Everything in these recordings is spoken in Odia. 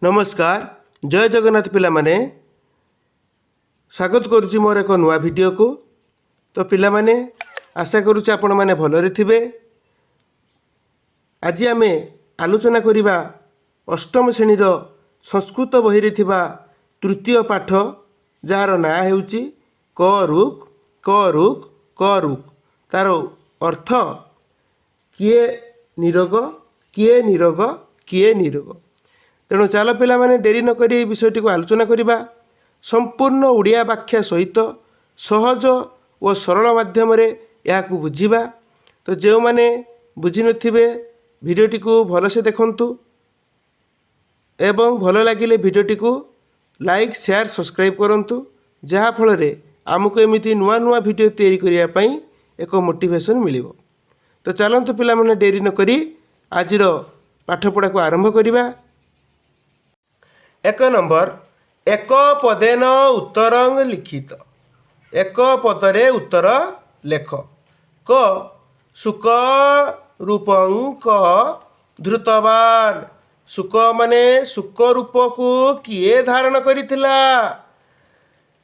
ନମସ୍କାର, ଜୟ ଜଗନ୍ନାଥ ପିଲାମାନେ। ସ୍ୱାଗତ କରୁଛି ମୋର ଏକ ନୂଆ ଭିଡ଼ିଓକୁ। ତ ପିଲାମାନେ, ଆଶା କରୁଛି ଆପଣମାନେ ଭଲରେ ଥିବେ। ଆଜି ଆମେ ଆଲୋଚନା କରିବା ଅଷ୍ଟମ ଶ୍ରେଣୀର ସଂସ୍କୃତ ବହିରେ ଥିବା ତୃତୀୟ ପାଠ, ଯାହାର ନାଁ ହେଉଛି କ ରୁକ୍ କ ରୁକ୍ କ ରୁକ୍। ତାର ଅର୍ଥ କିଏ ନିରୋଗ, କିଏ ନିରୋଗ, କିଏ ନିରୋଗ। ତେଣୁ ଚାଲ ପିଲାମାନେ, ଡେରି ନକରି ଏହି ବିଷୟଟିକୁ ଆଲୋଚନା କରିବା। ସମ୍ପୂର୍ଣ୍ଣ ଓଡ଼ିଆ ବ୍ୟାଖ୍ୟା ସହିତ ସହଜ ଓ ସରଳ ମାଧ୍ୟମରେ ଏହାକୁ ବୁଝିବା। ତ ଯେଉଁମାନେ ବୁଝିନଥିବେ, ଭିଡ଼ିଓଟିକୁ ଭଲସେ ଦେଖନ୍ତୁ ଏବଂ ଭଲ ଲାଗିଲେ ଭିଡ଼ିଓଟିକୁ ଲାଇକ୍, ସେୟାର, ସବସ୍କ୍ରାଇବ୍ କରନ୍ତୁ, ଯାହାଫଳରେ ଆମକୁ ଏମିତି ନୂଆ ନୂଆ ଭିଡ଼ିଓ ତିଆରି କରିବା ପାଇଁ ଏକ ମୋଟିଭେସନ୍ ମିଳିବ। ତ ଚାଲନ୍ତୁ ପିଲାମାନେ, ଡେରି ନକରି ଆଜିର ପାଠପଢ଼ାକୁ ଆରମ୍ଭ କରିବା। ଏକ ନମ୍ବର, ଏକ ପଦେନ ଉତ୍ତରଂ ଲିଖିତ। ଏକ ପଦରେ ଉତ୍ତର ଲେଖ। କ, ଶୁକ ରୂପଂ କ ଧୃତବାନ। ଶୁକ ମାନେ ଶୁକ ରୂପକୁ କିଏ ଧାରଣ କରିଥିଲା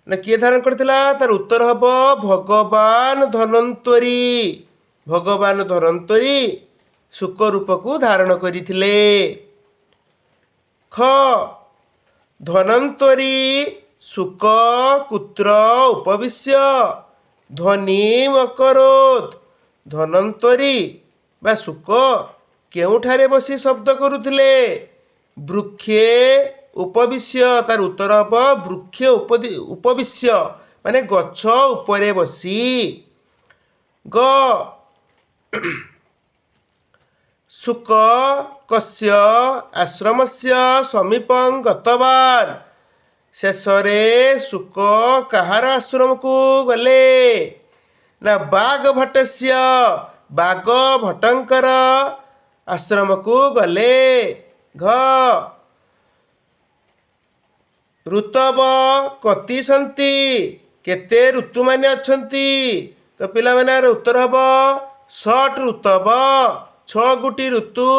ନା କିଏ ଧାରଣ କରିଥିଲା? ତାର ଉତ୍ତର ହବ ଭଗବାନ ଧନ୍ୱନ୍ତରୀ। ଭଗବାନ ଧନ୍ୱନ୍ତରୀ ଶୁକ ରୂପକୁ ଧାରଣ କରିଥିଲେ। ଖ, ଧନ୍ୱନ୍ତରୀ ଶୁକ କୁତ୍ର ଉପବିଶ୍ୟ ଧ୍ୱନିମ୍ ଅକରୋତ୍? ଧନ୍ୱନ୍ତରୀ ବା ଶୁକ କେଉଁଠାରେ ବସି ଶବ୍ଦ କରୁଥିଲେ? ବୃକ୍ଷେ ଉପବିଶ୍ୟ। ତାର ଉତ୍ତର ହବ ବୃକ୍ଷେ ଉପବିଶ୍ୟ, ମାନେ ଗଛ ଉପରେ ବସି। ଗ, ଶୁକ କସ୍ୟ ଆଶ୍ରମସ୍ୟ ସମୀପଂ ଗତବାନ? ଶେଷରେ ଶୁକ କାହାର ଆଶ୍ରମକୁ ଗଲେ? ନା ବାଘଭଟ୍ଟସ୍ୟ, ବାଘଭଟ୍ଟଙ୍କର ଆଶ୍ରମକୁ ଗଲେ। ଘ, ଋତବ କତି ସନ୍ତି? କେତେ ଋତୁମାନେ ଅଛନ୍ତି? ତ ପିଲାମାନେ, ଏହାର ଉତ୍ତର ହବ ଷଟ୍ ଋତବ, ଛଅ ଗୋଟି ଋତୁ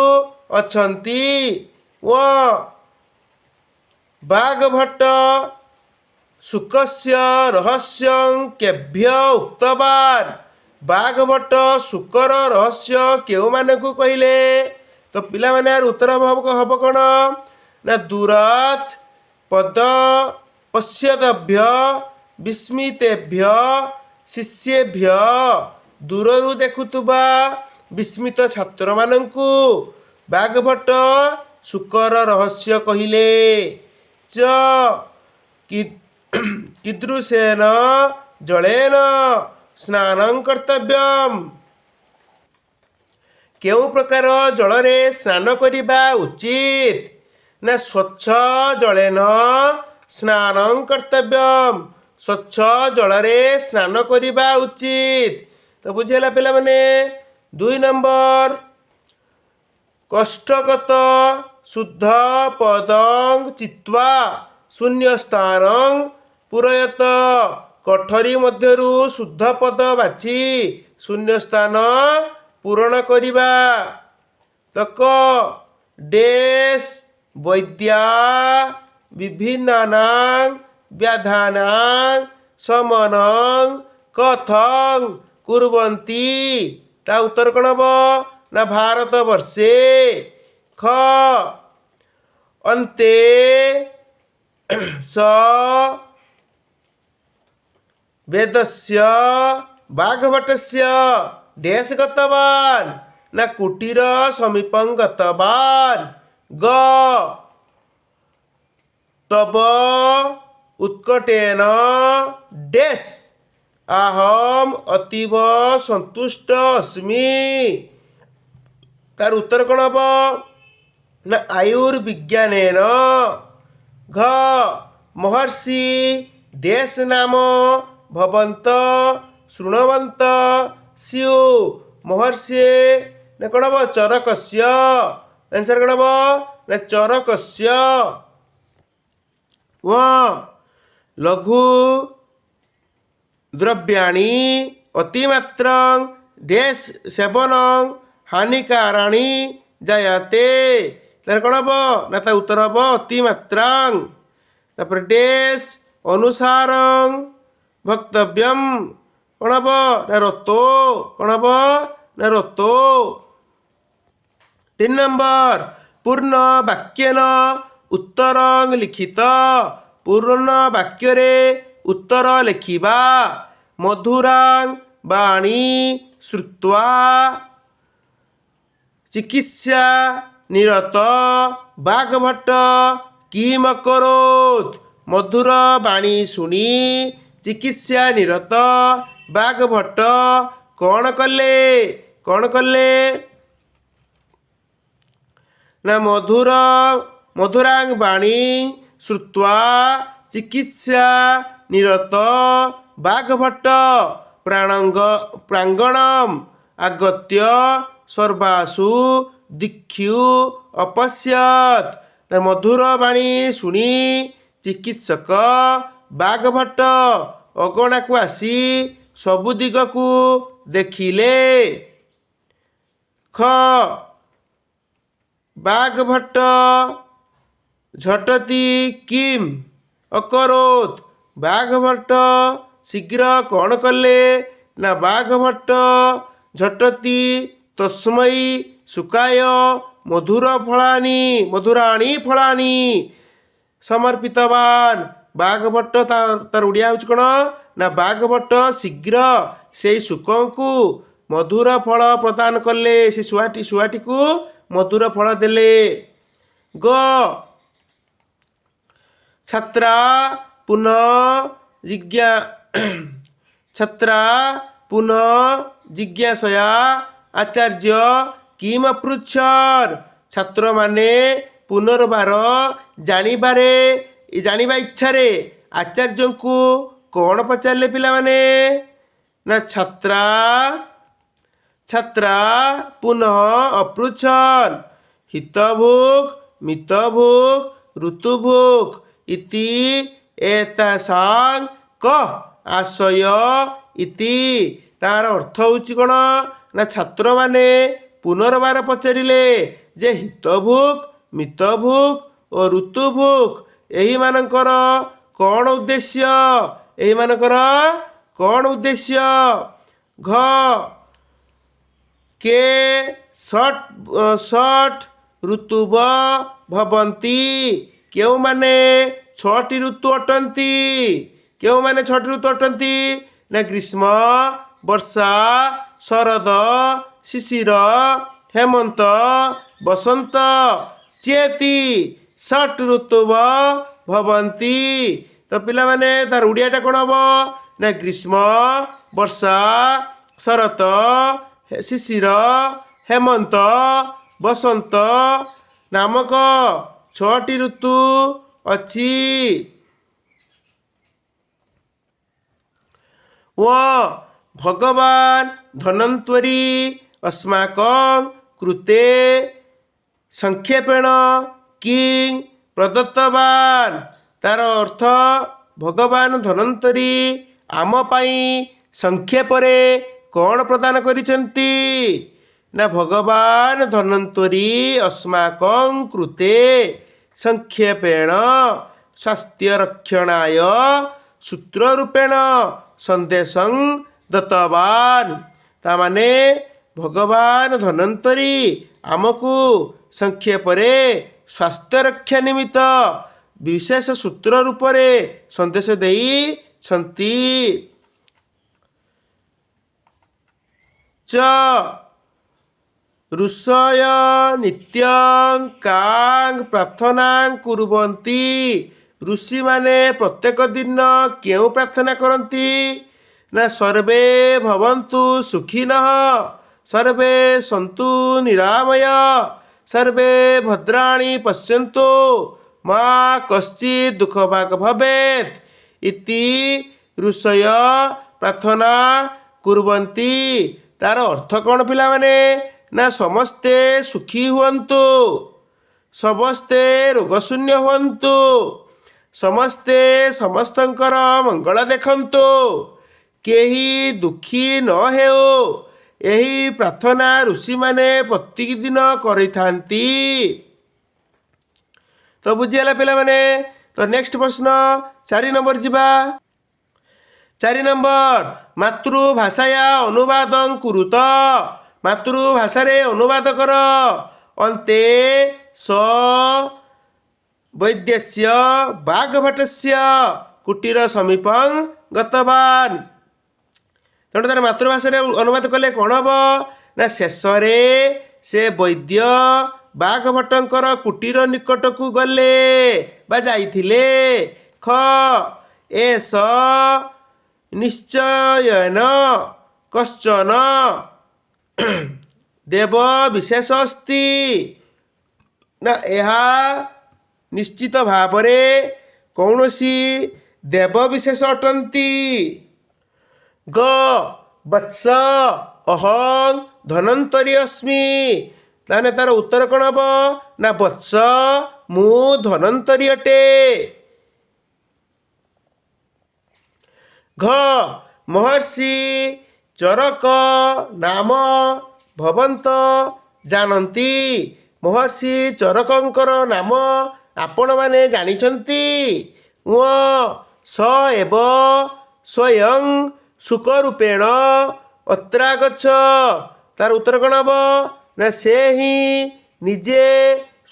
ଅଛନ୍ତି। ଓ, ବାଘଭଟ୍ଟ ଶୁକସ୍ୟ ରହସ୍ୟଂ କେଭ୍ୟ ଉକ୍ତବାନ? ବାଘଭଟ୍ଟ ଶୁକର ରହସ୍ୟ କେଉଁମାନଙ୍କୁ କହିଲେ? ତ ପିଲାମାନେ, ଏହାର ଉତ୍ତର ହବ କ'ଣ ନା ଦୂରାତ୍ ପଦ ପଶ୍ୟଦଭ୍ୟ ବିସ୍ମିତେଭ୍ୟ ଶିଷ୍ୟେଭ୍ୟ। ଦୂରରୁ ଦେଖୁଥିବା ବିସ୍ମିତ ଛାତ୍ରମାନଙ୍କୁ ବାଘଭଟ୍ଟ ଶୁକର ରହସ୍ୟ କହିଲେ। ଚ, କୀଦୃଶେନ ଜଳେନ ସ୍ନାନଂ କର୍ତ୍ତବ୍ୟମ୍? କେଉଁ ପ୍ରକାର ଜଳରେ ସ୍ନାନ କରିବା ଉଚିତ? ନା ସ୍ୱଚ୍ଛ ଜଳେନ ସ୍ନାନଂ କର୍ତ୍ତବ୍ୟମ୍। ସ୍ୱଚ୍ଛ ଜଳରେ ସ୍ନାନ କରିବା ଉଚିତ। ତ ବୁଝିହେଲା ପିଲାମାନେ? ଦୁଇ ନମ୍ବର, କୋଷ୍ଠଗତ ଶୁଦ୍ଧ ପଦଂ ଚିତ୍ୱା ଶୂନ୍ୟ ସ୍ଥାନଂ ପୂରୟତ। କୋଠରୀ ମଧ୍ୟରୁ ଶୁଦ୍ଧ ପଦ ବାଛି ଶୂନ୍ୟ ସ୍ଥାନ ପୂରଣ କରିବା। ତ କ, ଡେସ୍ ବୈଦ୍ୟା ବିଭିନ୍ନାନାଂ ବ୍ୟାଧାନାଂ ଶମନଂ କଥଂ କୁର୍ବନ୍ତି? ତା ଉତ୍ତର କ'ଣ ହବ? ନା ଭାରତ ବର୍ଷେ। ଖ, ଅନ୍ତେ ସ ବେଦସ୍ୟ ବାଘଭଟ୍ଟସ୍ୟ ଡେସ୍ ଗତବାନ? ନା କୁଟୀର ସମୀପଂ ଗତବାନ। ଗ, ତବ ଉତ୍କଟେନ ଡେସ୍ ଆହମ୍ ଅତୀବ ସନ୍ତୁଷ୍ଟ ଅସ୍ମି। ତାର ଉତ୍ତର କ'ଣ ହବ? ନା ଆୟୁର୍ବିଜ୍ଞାନେନ। ଘ, ମହର୍ଷି ଡେସ୍ ନାମ ଭବନ୍ତ ଶୃଣବନ୍ତ ସ୍ୟୁ। ମହର୍ଷି ନା କ'ଣ ହବ? ଚରକସ୍ୟ। ଆନ୍ସର କ'ଣ ହବ? ନା ଚରକସ୍ୟ। ଓ, ଲଘୁ ଦ୍ରବ୍ୟାଣି ଅତିମାତ୍ରଂ ଡେସ୍ ସେବନଂ ହାନିକାରାଣି ଜାୟତେ। ତାର କ'ଣ ହେବ ନା ତା ଉତ୍ତର ହେବ ଅତିମାତ୍ରାଂ। ତାପରେ ଡେସ୍ ଅନୁସାରଂ ଭକ୍ତବ୍ୟମ୍, କ'ଣ ହେବ ନା ରତୋ। କ'ଣ ହେବ ନା ରତୋ। 3 ନମ୍ବର, ପୂର୍ଣ୍ଣ ବାକ୍ୟେନ ଉତ୍ତରଂ ଲିଖିତ। ପୂର୍ଣ୍ଣ ବାକ୍ୟରେ ଉତ୍ତର ଲେଖିବା। ମଧୁରାଂ ବାଣୀ ଶ୍ରୁତ୍ୱା ଚିକିତ୍ସା ନିରତ ବାଘଭଟ୍ଟ କିମ କରୋତ୍। ମଧୁର ବାଣୀ ଶୁଣି ଚିକିତ୍ସା ନିରତ ବାଘଭଟ୍ଟ କ'ଣ କଲେ? କ'ଣ କଲେ ନା ମଧୁରାଂ ବାଣୀ ଶ୍ରୁତ୍ୱା ଚିକିତ୍ସା ନିରତ ବାଘଭଟ୍ଟ ପ୍ରାଙ୍ଗଣମ୍ ଆଗତ୍ୟ ସର୍ବାସୁ ଦିକ୍ଷୁ ଅପଶ୍ୟତ୍। ମଧୁର ବାଣୀ ଶୁଣି ଚିକିତ୍ସକ ବାଘଭଟ୍ଟ ଅଗଣାକୁ ଆସି ସବୁ ଦିଗକୁ ଦେଖିଲେ। ଖ ବାଘଭଟ୍ଟ ଝଟତି କିମ୍ ଅକରୋତ୍। ବାଘଭଟ୍ଟ ଶୀଘ୍ର କ'ଣ କଲେ ନା ବାଘଭଟ୍ଟ ଝଟତି ତସ୍ମୈ ଶୁକାୟ ମଧୁର ଫଳାନି ମଧୁରାଣୀ ଫଳାନି ସମର୍ପିତବାନ। ବାଘଭଟ୍ଟ ତାର ଓଡ଼ିଆ ହେଉଛି କ'ଣ ନା ବାଘଭଟ୍ଟ ଶୀଘ୍ର ସେଇ ଶୁକଙ୍କୁ ମଧୁର ଫଳ ପ୍ରଦାନ କଲେ। ସେ ଶୁଆଟିକୁ ମଧୁର ଫଳ ଦେଲେ। ଗ ଛାତ୍ରା ପୁନଃ ଜିଜ୍ଞା ଛାତ୍ରା ପୁନଃ ଜିଜ୍ଞାସୟା ଆଚାର୍ଯ୍ୟ କିମ ପୃଚ୍ଛନ୍। ଛାତ୍ରମାନେ ପୁନର୍ବାର ଜାଣିବା ଇଚ୍ଛାରେ ଆଚାର୍ଯ୍ୟଙ୍କୁ କ'ଣ ପଚାରିଲେ ପିଲାମାନେ ନା ଛାତ୍ରା ପୁନଃ ଅପୃଚ୍ଛନ୍ ହିତଭୁକ୍ ମିତଭୁକ୍ ଋତୁଭୁକ୍ ଇତି ଏତାସାଂ କ ଆଶୟ ଇତି। ତାର ଅର୍ଥ ହେଉଛି କ'ଣ ନା ଛାତ୍ରମାନେ ପୁନର୍ବାର ପଚାରିଲେ ଯେ ହିତଭୁକ୍ ମିତଭୁକ୍ ଓ ଋତୁଭୁକ୍ ଏହିମାନଙ୍କର କ'ଣ ଉଦ୍ଦେଶ୍ୟ? ଏହିମାନଙ୍କର କ'ଣ ଉଦ୍ଦେଶ୍ୟ? ଘ କେ ଷଟ୍ ଋତୁବ ଭବନ୍ତି। କେଉଁମାନେ 6ଟି ଋତୁ ଅଟନ୍ତି? କେଉଁମାନେ 6ଟି ଋତୁ ଅଟନ୍ତି ନା ଗ୍ରୀଷ୍ମ, ବର୍ଷା, ଶରଦ, ଶିଶିର, ହେମନ୍ତ, ବସନ୍ତ ଚେତି ଷଟ୍ ଋତୁବ ଭବନ୍ତି। ତ ପିଲାମାନେ ତାର ଓଡ଼ିଆଟା କ'ଣ ହେବ ନା ଗ୍ରୀଷ୍ମ, ବର୍ଷା, ଶରତ, ଶିଶିର, ହେମନ୍ତ, ବସନ୍ତ ନାମକ 6ଟି ଋତୁ ଅଛି। ଓ ଭଗବାନ ଧନ୍ୱନ୍ତରୀ ଅସ୍ମାକଂ କୃତେ ସଂକ୍ଷେପେଣ କିଂ ପ୍ରଦତ୍ତବାନ। ତାର ଅର୍ଥ ଭଗବାନ ଧନ୍ୱନ୍ତରୀ ଆମ ପାଇଁ ସଂକ୍ଷେପରେ କ'ଣ ପ୍ରଦାନ କରିଛନ୍ତି ନା ଭଗବାନ ଧନ୍ୱନ୍ତରୀ ଅସ୍ମାକଂ କୃତେ ସଂକ୍ଷେପେଣ ସ୍ୱାସ୍ଥ୍ୟ ରକ୍ଷଣାୟ ସୂତ୍ର ରୂପେଣ ସନ୍ଦେଶଂ ଦତ୍ତବାନ। ତାମାନେ ଭଗବାନ ଧନ୍ୱନ୍ତରୀ ଆମକୁ ସଂକ୍ଷେପରେ ସ୍ୱାସ୍ଥ୍ୟ ରକ୍ଷା ନିମିତ୍ତ ବିଶେଷ ସୂତ୍ର ରୂପରେ ସନ୍ଦେଶ ଦେଇଛନ୍ତି। ଚ ଋଷୟ ନିତ୍ୟଂ କାଂ ପ୍ରାର୍ଥନାଂ କୁର୍ବନ୍ତି। ଋଷିମାନେ ପ୍ରତ୍ୟେକ ଦିନ କେଉଁ ପ୍ରାର୍ଥନା କରନ୍ତି ନା ସର୍ବେ ଭବନ୍ତୁ ସୁଖିନଃ ସର୍ବେ ସନ୍ତୁ ନିରାମୟ ସର୍ବେ ଭଦ୍ରାଣୀ ପଶ୍ୟନ୍ତୁ ମା କଶ୍ଚିତ୍ ଦୁଃଖଭାଗ ଭବେତ୍ ଇତି ଋଷୟ ପ୍ରାର୍ଥନା କୁର୍ବନ୍ତି। ତାର ଅର୍ଥ କ'ଣ ପିଲାମାନେ ନା ସମସ୍ତେ ସୁଖୀ ହୁଅନ୍ତୁ, ସମସ୍ତେ ରୋଗଶୂନ୍ୟ ହୁଅନ୍ତୁ, ସମସ୍ତେ ସମସ୍ତଙ୍କର ମଙ୍ଗଳ ଦେଖନ୍ତୁ, କେହି ଦୁଃଖୀ ନ ହେଉ। ଏହି ପ୍ରାର୍ଥନା ଋଷିମାନେ ପ୍ରତିଦିନ କରିଥାନ୍ତି। ତ ବୁଝିଗଲା ପିଲାମାନେ? ତ ନେକ୍ସଟ ପ୍ରଶ୍ନ 4 ନମ୍ବର ଯିବା। 4 ନମ୍ବର, ମାତୃଭାଷାୟା ଅନୁବାଦଂ କୁରୁତ। ମାତୃଭାଷାରେ ଅନୁବାଦ କର। ଅନ୍ତେ ସ ବୈଦ୍ୟସ୍ୟ ବାଘଭଟ୍ଟସ୍ୟ କୁଟୀର ସମୀପଂ ଗତବାନ। ତେଣୁ ତାର ମାତୃଭାଷାରେ ଅନୁବାଦ କଲେ କ'ଣ ହେବ ନା, ଶେଷରେ ସେ ବୈଦ୍ୟ ବାଘଭଟ୍ଟଙ୍କର କୁଟୀର ନିକଟକୁ ଗଲେ ବା ଯାଇଥିଲେ। ଖ, ଏସ ନିଶ୍ଚୟନ କଶ୍ଚନ ଦେବ ବିଶେଷ ଅସ୍ତି। ନା, ଏହା ନିଶ୍ଚିତ ଭାବରେ କୌଣସି ଦେବ ବିଶେଷ ଅଟନ୍ତି। ଗ, ବତ୍ସ ଅହଂ ଧନନ୍ତରୀ ଅସ୍ମି। ତାହେଲେ ତାର ଉତ୍ତର କ'ଣ ହେବ ନା, ବତ୍ସ ମୁଁ ଧନନ୍ତରୀ ଅଟେ। ଘ, ମହର୍ଷି ଚରକ ନାମ ଭବନ୍ତ ଜାଣନ୍ତି। ମହର୍ଷି ଚରକଙ୍କର ନାମ ଆପଣମାନେ ଜାଣିଛନ୍ତି। ସ ଏବ ସ୍ୱୟଂ ସୁଖରୂପେଣ ଅତ୍ରାଗଛ। ତାର ଉତ୍ତର କ'ଣ ହେବ ନା, ସେ ହିଁ ନିଜେ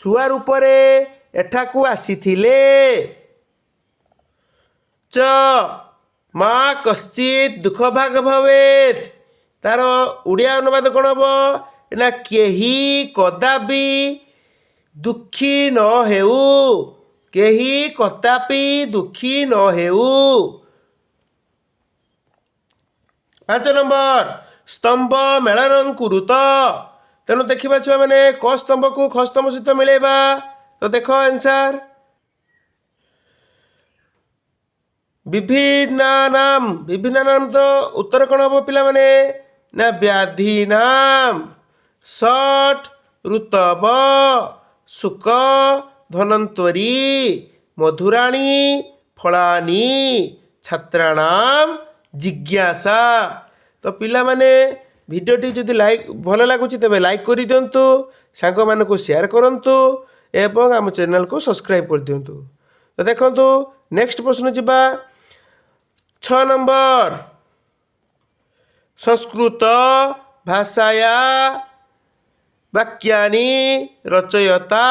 ଶୁଆ ରୂପରେ ଏଠାକୁ ଆସିଥିଲେ। ଚ, ମା କଶ୍ଚିତ୍ ଦୁଃଖ ଭାଗ ଭବେତ୍। ତାର ଓଡ଼ିଆ ଅନୁବାଦ କ'ଣ ହେବ ନା, କେହି କଦାପି ଦୁଃଖୀ ନ ହେଉ। କେହି କଦାପି ଦୁଃଖୀ ନ ହେଉ। 5 ନମ୍ବର, ସ୍ତମ୍ଭ ମେଳନଂ କୁରୁତ। ତେଣୁ ଦେଖିବା ଛୁଆମାନେ, କ ସ୍ତମ୍ଭକୁ ଖ ସ୍ତମ୍ଭ ସହିତ ମିଳେଇବା। ତ ଦେଖ ଆନ୍ସାର, ବିଭିନ୍ନାନାମ। ବିଭିନ୍ନାନାମ ତ ଉତ୍ତର କ'ଣ ହେବ ପିଲାମାନେ ନା, ବ୍ୟାଧିନାମ ଷଟ୍ ଋତବ ଶୁକ ଧନନ୍ତରୀ ମଧୁରାଣୀ ଫଳାନି ଛାତ୍ରାଣାମ ଜିଜ୍ଞାସା। ତ ପିଲାମାନେ, ଭିଡ଼ିଓଟି ଯଦି ଲାଇକ୍ ଭଲ ଲାଗୁଛି ତେବେ ଲାଇକ୍ କରିଦିଅନ୍ତୁ, ସାଙ୍ଗମାନଙ୍କୁ ସେୟାର କରନ୍ତୁ ଏବଂ ଆମ ଚ୍ୟାନେଲକୁ ସବସ୍କ୍ରାଇବ୍ କରିଦିଅନ୍ତୁ। ତ ଦେଖନ୍ତୁ, ନେକ୍ସଟ ପ୍ରଶ୍ନ ଯିବା 6 ନମ୍ବର। ସଂସ୍କୃତ ଭାଷାୟା ବାକ୍ୟାନି ରଚୟତା।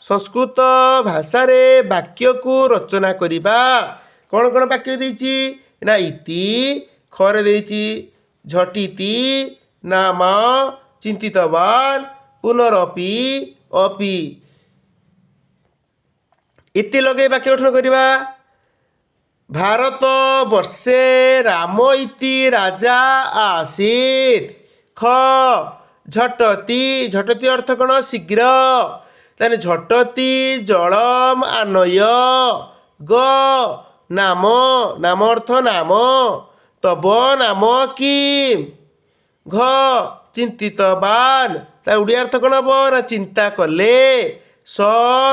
ସଂସ୍କୃତ ଭାଷାରେ ବାକ୍ୟକୁ ରଚନା କରିବା। କ'ଣ କ'ଣ ବାକ୍ୟ ଦେଇଛି ନା, ଇତି, ଖରେ ଦେଇଛି ଝଟିତି, ନାମ ଚିନ୍ତିତବାନ, ପୁନରପି, ଅପି। ଇତି ଲଗେଇ ବାକ୍ୟ ଗଠନ କରିବା। ଭାରତ ବର୍ଷେ ରାମ ଇତି ରାଜା ଆସୀତ। ଖ, ଝଟତି। ଝଟତି ଅର୍ଥ କ'ଣ? ଶୀଘ୍ର। ତାହେଲେ ଝଟତି ଜଳମ ଆନୟ। ଗ, ନାମ। ନାମ ଅର୍ଥ ନାମ। ତବ ନାମ କିମ୍? ଘ, ଚିନ୍ତିତବାନ। ତା ଓଡ଼ିଆ ଅର୍ଥ କ'ଣ ହେବ ନା, ଚିନ୍ତା କଲେ। ସ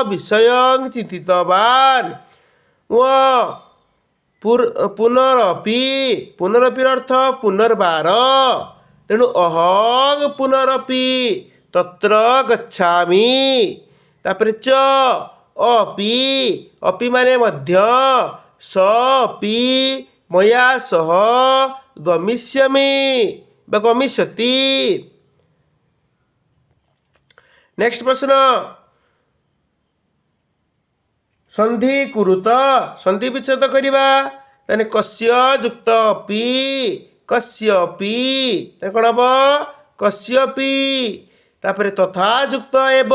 ବିଷୟଂ ଚିନ୍ତିତବାନ। ଓ, ପୁନରପି। ପୁନରପିର ଅର୍ଥ ପୁନର୍ବାର। ତେଣୁ ଅହଂ ପୁନରପି ତତ୍ର ଗଚ୍ଛାମି। ତାପରେ ଚ, ଅପି। ଅପି ମାନେ ମଧ୍ୟ। ସ ଅପି ମୟା ସହ ଗମିଷ୍ୟମି ବା ଗମିଷ୍ୟତି। ନେକ୍ସଟ ପ୍ରଶ୍ନ, ସନ୍ଧି କୁରୁତ। ସନ୍ଧି ବିଚ୍ଛେଦ କରିବା। ତାହେଲେ କସ୍ୟ ଯୁକ୍ତ ଅପି, କଶ୍ୟପି। ତାହେଲେ କ'ଣ ହେବ? କଶ୍ୟପି। ତାପରେ ତଥା ଯୁକ୍ତ ଏବ,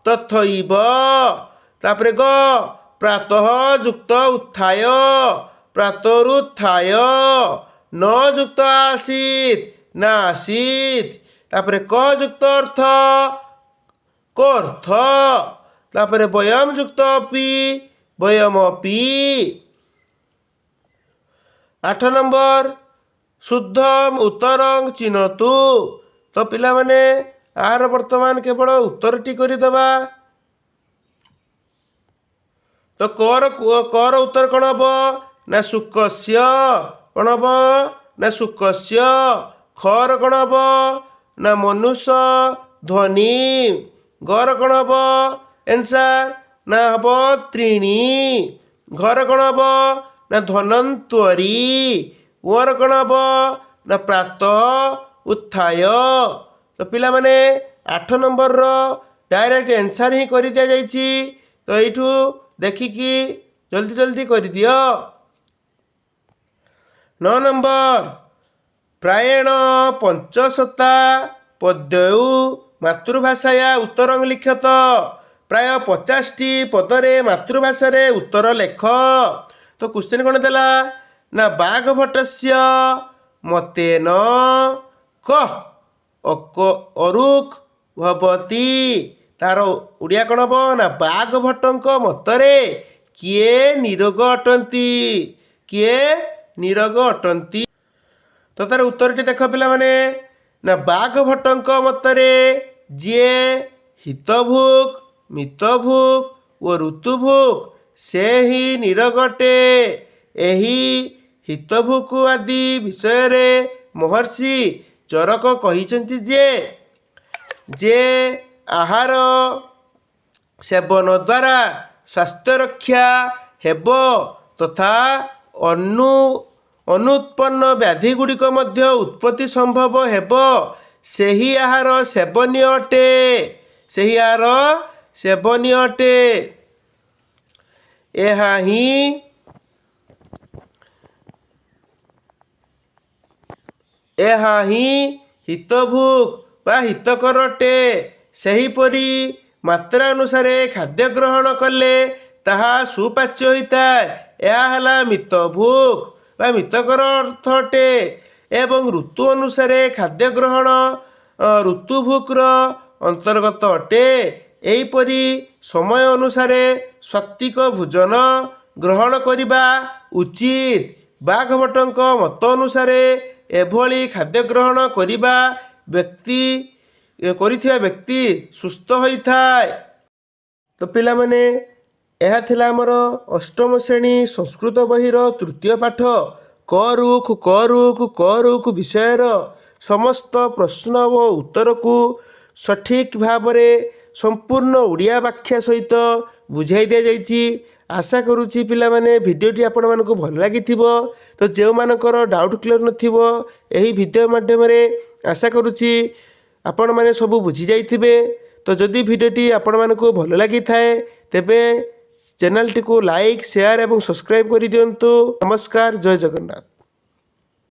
ତଥୈବ। ତାପରେ ଗ, ପ୍ରାତଃ ଯୁକ୍ତ ଉତ୍ଥାୟ, ପ୍ରାତରୁତ୍ଥାୟ। ନ ଯୁକ୍ତ ଆସୀତ, ନା ଆସୀତ। ତାପରେ କ ଯୁକ୍ତ ଅର୍ଥ, କର୍ଥ। ତାପରେ ବୟମ ଯୁକ୍ତ ଅପି, ବୟମପି। 8 ନମ୍ବର, ଶୁଦ୍ଧ ଉତ୍ତରଂ ଚିହ୍ନତୁ। ତ ପିଲାମାନେ, ଆର ବର୍ତ୍ତମାନ କେବଳ ଉତ୍ତରଟି କରିଦେବା। ତ କର ଉତ୍ତର କ'ଣ ହେବ ନା, ଶୁକସ୍ୟ। କ'ଣ ହେବ ନା, ଶୁକସ୍ୟ। ଖର କ'ଣ ହେବ ନା, ମନୁଷ୍ୟ ଧ୍ୱନି। ଗର କ'ଣ ହେବ? ଏନ୍ସାର ନା ହେବ ତ୍ରିଣୀ। ଘର କ'ଣ ହେବ ନା ଧନନ୍ତ୍ୱରୀ। ଉଅର କ'ଣ ହେବ ନା ପ୍ରାତଃ ଉତ୍ଥାୟ। ତ ପିଲାମାନେ, 8 ନମ୍ବରର ଡାଇରେକ୍ଟ ଆନ୍ସର୍ ହିଁ କରିଦିଆଯାଇଛି। ତ ଏଇଠୁ ଦେଖିକି ଜଲ୍ଦି ଜଲ୍ଦି କରିଦିଅ। 9 ନମ୍ବର, ପ୍ରାୟେଣ ପଞ୍ଚଶତା ପଦ୍ୟଉ ମାତୃଭାଷାୟା ଉତ୍ତରଂ ଲିଖତ। ପ୍ରାୟ 50ଟି ପଦରେ ମାତୃଭାଷାରେ ଉତ୍ତର ଲେଖ। ତ କ୍ୱେଶ୍ଚନ୍ କ'ଣ ଦେଲା ନା ବାଘଭଟ୍ଟସ୍ୟ ମତେନ କଃ ଅକ ଅରୁକ୍ ଭବତି। ତାର ଓଡ଼ିଆ କ'ଣ ହେବ ନା ବାଘଭଟ୍ଟଙ୍କ ମତରେ କିଏ ନିରୋଗ ଅଟନ୍ତି? କିଏ ନିରୋଗ ଅଟନ୍ତି? ତ ତାର ଉତ୍ତରଟି ଦେଖ ପିଲାମାନେ, ନା ବାଘଭଟ୍ଟଙ୍କ ମତରେ ଯିଏ ହିତଭୁକ୍, ମିତଭୁକ୍ ଓ ଋତୁଭୁକ୍, ସେ ହିଁ ନିରୋଗ ଅଟେ। ଏହି ହିତଭୁକ୍ ଆଦି ବିଷୟରେ ମହର୍ଷି ଚରକ କହିଛନ୍ତି ଯେ ଆହାର ସେବନ ଦ୍ୱାରା ସ୍ୱାସ୍ଥ୍ୟ ରକ୍ଷା ହେବ ତଥା ଅନୁତ୍ପନ୍ନ ବ୍ୟାଧି ଗୁଡ଼ିକ ମଧ୍ୟ ଉତ୍ପତ୍ତି ସମ୍ଭବ ହେବ, ସେହି ଆହାର ସେବନୀୟ ଅଟେ। ସେହି ଆହାର ସେବନୀୟ ଅଟେ। ଏହା ହିଁ ହିତଭୁକ୍ ବା ହିତକର ଅଟେ। ସେହିପରି ମାତ୍ରା ଅନୁସାରେ ଖାଦ୍ୟ ଗ୍ରହଣ କଲେ ତାହା ସୁପାଚ୍ୟ ହୋଇଥାଏ। ଏହା ହେଲା ମିତଭୁକ୍ ବା ମିତକର ଅର୍ଥ ଅଟେ। ଏବଂ ଋତୁ ଅନୁସାରେ ଖାଦ୍ୟ ଗ୍ରହଣ ଋତୁଭୁକ୍ର ଅନ୍ତର୍ଗତ ଅଟେ। ଏହିପରି ସମୟ ଅନୁସାରେ ସାତ୍ତ୍ୱିକ ଭୋଜନ ଗ୍ରହଣ କରିବା ଉଚିତ। ବାଘଭଟ୍ଟଙ୍କ ମତ ଅନୁସାରେ ଏଭଳି ଖାଦ୍ୟ ଗ୍ରହଣ କରିଥିବା ବ୍ୟକ୍ତି ସୁସ୍ଥ ହୋଇଥାଏ। ତ ପିଲାମାନେ, ଏହା ଥିଲା ଆମର ଅଷ୍ଟମ ଶ୍ରେଣୀ ସଂସ୍କୃତ ବହିର ତୃତୀୟ ପାଠ କ ରୁକ୍ କ ରୁକ୍ କ ରୁକ୍ ବିଷୟର ସମସ୍ତ ପ୍ରଶ୍ନ ଓ ଉତ୍ତରକୁ ସଠିକ୍ ଭାବରେ ସମ୍ପୂର୍ଣ୍ଣ ଓଡ଼ିଆ ବ୍ୟାଖ୍ୟା ସହିତ ବୁଝାଇ ଦିଆଯାଇଛି। ଆଶା କରୁଛି ପିଲାମାନେ, ଭିଡ଼ିଓଟି ଆପଣମାନଙ୍କୁ ଭଲ ଲାଗିଥିବ। ତ ଯେଉଁମାନଙ୍କର ଡାଉଟ୍ କ୍ଲିୟର୍ ନଥିବ, ଏହି ଭିଡ଼ିଓ ମାଧ୍ୟମରେ ଆଶା କରୁଛି ଆପଣମାନେ ସବୁ ବୁଝି ଯାଇଥିବେ। ତ ଯଦି ଭିଡ଼ିଓଟି ଆପଣମାନଙ୍କୁ ଭଲ ଲାଗିଥାଏ, ତେବେ ଚ୍ୟାନେଲଟିକୁ ଲାଇକ୍, ସେୟାର ଏବଂ ସବସ୍କ୍ରାଇବ୍ କରିଦିଅନ୍ତୁ। ନମସ୍କାର, ଜୟ ଜଗନ୍ନାଥ।